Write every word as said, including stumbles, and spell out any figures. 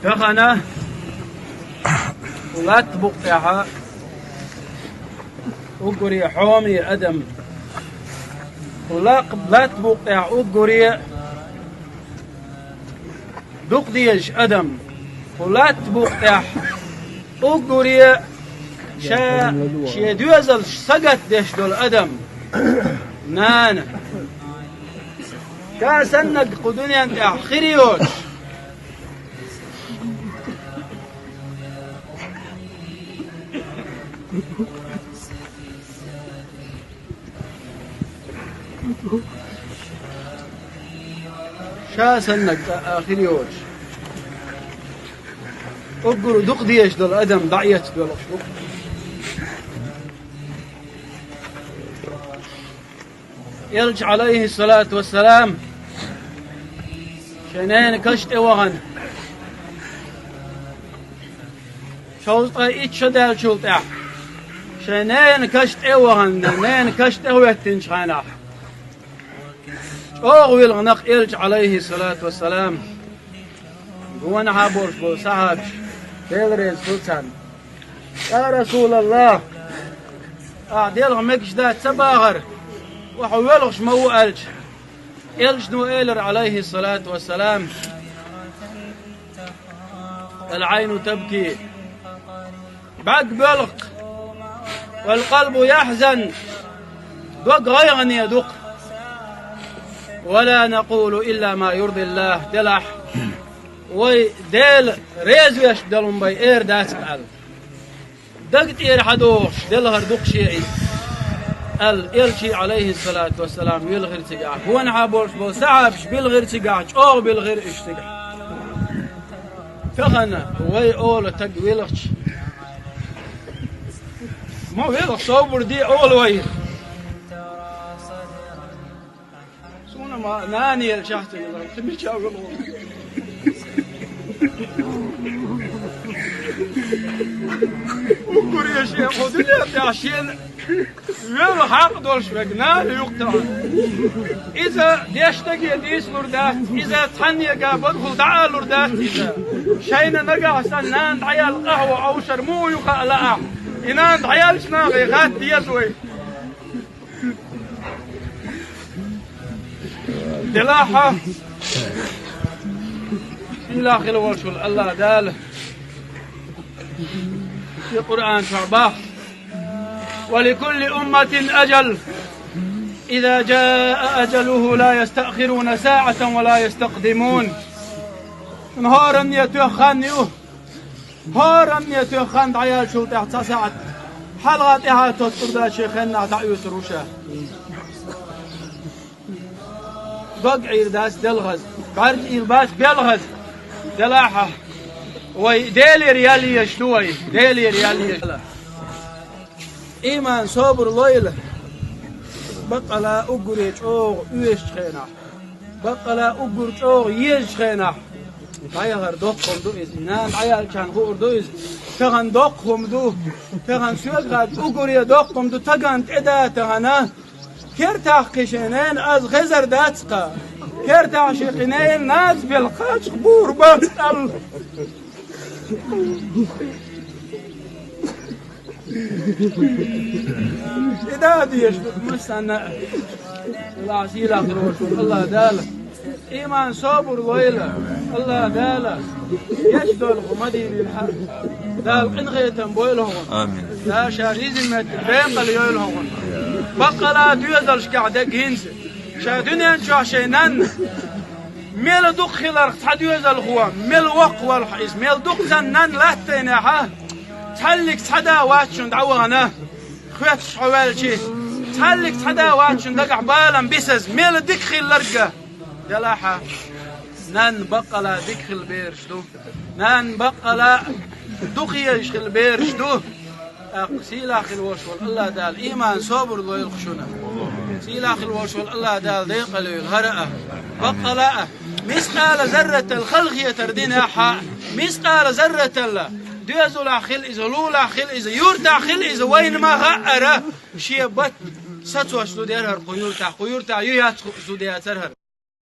Тахана латта букъ тӀехьа уггаре хьоме адам, лакх-, латта букъ тӀехьа уггаре дукха дезаш адам, латта букъ тӀехьа уггаре ша шен доьзалш сагатдеш долу адам, нана. Ша саннаг кху дуьнен тӀехь хир йоцуш. Ша саннаг цкъа а хир йоцуш. Уггар дукха дезаш долу адам дӀаэцна долуш ву. Элча, алейхиссалату вассалам, шен ненан каш тӀе вахана, шовзткъе итт шо даьллачул тӀаьхьа, шен ненан каш тӀе а вахана, ненан каш тӀе а хӀоьттинчу хенахь, чӀогӀа вилхина-кх Элча, алейхиссалату вассалам. Гонахьа болуш болу сахьабаш, Дела реза хуьлда царна: «Я Расулаллах, ахь делха мегаш дац ца бахара, хьо воьлхуш ма ву», — аьлча, Элчано элира, алейхиссалату вассалам: «Ал-Ӏайну табки». БӀаьрг боьлху-кх. «Вал-къалбу яхьзан». Дог гӀайгӀане ду-кх. «Ва ла накъулу илла ма юрдиллах». Делахь, вай Дела реза веш долу хӀума бен эр дац-кх аьлла. Даг тӀера хьадохуш делхар ду-кх шен иза, аьлла, Элчий, алейхиссалату вассалам, вилхира цигахь. Гонахьа болуш болу сахьабаш билхира цигахь, чӀогӀа билхира уьш цигахь. Тахана вай олу таг вилхича, ма велха, собар де олу вай. Суна ма нана елчахь ца велха, кхин мича велха. Уггаре шен кху дуьнен тӀехь шена велха хьакъ долуш верг нана ю-кх тахана. Иза деш стаге дийцалур дац, иза цхьаннега бакъахула дӀаалур дац иза. Шайна нагахь санна нана дӀаяьлла къахьо Ӏовшар муха ю хаьа лаахь, и нана дӀаяьллачу нахе хатта деза вай. Делахь, сийлахь хила волуш волу АллахӀ Дала шен Къуръан чохь боху: «Ва ликулли умматин ажал, иза жаа ажалуху ла ястаъхируна саъатан ва ла ястакъдимун». ХӀоранна тоьхна хан ю. ХӀоранна тоьхна хан дӀаяьллачул тӀаьхьа цхьа сахьт хьалха тӀаьхьа тоттур дац, шен хеннахь дӀаоьцур ву ша. Дог Ӏийр дац делхаза, бӀаьрг Ӏийр бац белхаза. Делахь, вай Делера ял езаш ду вай, Делера ял езаш. Ийман, собар лойла, баккъала уггаре чӀогӀа оьшучу хенахь. Баккъала уггар чӀогӀа езачу хенахь, дӀаяхар доккха хӀума ду иза. Нана дӀаяьллачарна хуур ду иза. Тахана доккха хӀума ду. Тахана соьга хадда уггаре доккха хӀума ду. Тахана тӀеда тахана. Кертахь кхин шен ненан аз хезар дац-кха. Кертахь шен кхин ненан наз белла кхачах бур бац аьлла. И да дезаш ду массанна а. Аллахь сийлахь хир волуш волу АллахӀ Дала. Ийман, собар лойла АллахӀ Дала. Гечдолу хӀума дийрина хьан. Дала къинхетам бойла хьуна. Амин. Дала ша ризин меттиг бекъала йойла хьуна. Баккъала доьзалшкахь дерг хӀинца. Ша дуьнен чохь шайн нанна мел дукха хиларх цхьа доьзалхо, мел воккха волуш иза, мел дукха цхьана нанна латтийнехьа, цхьаллиг цхьа да вац шун дӀавахана, хоьттуш хьо ваьлчи, цхьаллиг цхьа да вац шун дагахь балам бисаза, мел дика хилларг а. Делахь, нанна баккъала дика хила бераш ду, нанна баккъала дукха езаш хила бераш ду. ТӀаккха сийлахь хила волуш волу АллахӀ Дала ийман, собар лойла шуна. Сийлахь хила волуш волу АллахӀ Дала декъала йойла хӀара а, баккъала а, мискъала зарратал халахетар динехь а, мискъала зарратал доьзалехь хила иза, лулахь хила иза, юртахь хила иза, вайна ма хаьара, шен бат сацош зуда яра хӀара кху юртахь, кху юртахь ю яц зуда яцара хӀара.